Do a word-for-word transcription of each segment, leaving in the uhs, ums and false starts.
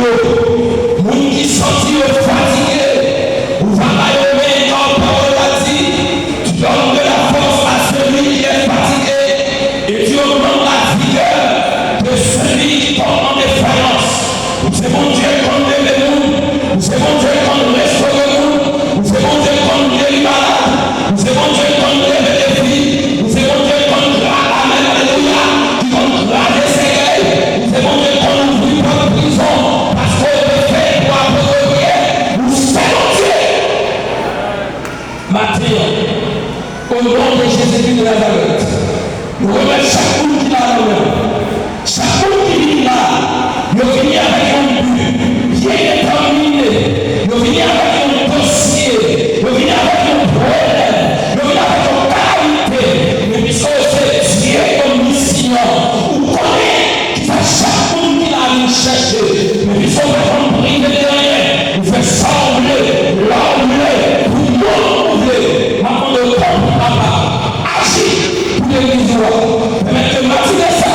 yo. Moun ki santi yo fatige, ou va ba yo men, kan pawòl la di, donne de la force à celui qui est fatigué, et tu augmentes la vigueur de celui qui tombe en défaillance. Ou se Bondye k konn leve moun, ou se Bondye k konn restore moun, ou se Bondye k konn geri malad, ou se Bondye k konn leve defi, ou se Bondye k konn gra-, amèn, alelouya, ki konn kraze sèkèy, ou se Bondye k konn ouvri pòt prizon, paske w te fè pou apot yo priye, ou se Bondye. Maten an, o non de Jezikri de Nazarèt, nou remèt chak moun ki la nan men w. Chak moun ki vini la, yo vini avèk yon bi byen detèmine, yo vini avèk yon dosye, yo vini avèk yon pwoblèm, yo vini avèk yon kalamite. Men piske w se Dye omisyan, ou konnen kisa chak moun ki la vin chèche. Men piske w pa janm prive de anyen, ou fè sa w vle, lè w vle, pou moun ou vle. M ap mande w, tanpri, Papa, aji pou legliz ou a. Pèmèt ke matine sa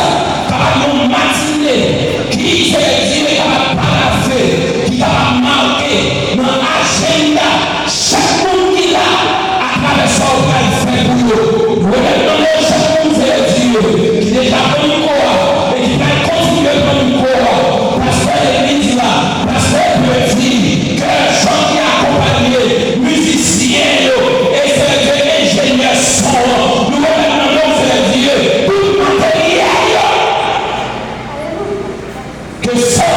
kapab yon matine ki Seyè Dye kapab parafraze, ki kapab make nan ajanda chak moun ki la, atravè sa w pral fè pou yo. Remèt nan men w chak moun, Seyè Dye, ki deja pran mikwo a e ki pral kontinye pran mikwo a. Pastè legliz la, pastè predi, kè jan ki akonpanye mizisyen yo, e Seyè Dye, enjenyè son an, nou remèt nan men w, Seyè Dye, tout materyèl yo. Ke sa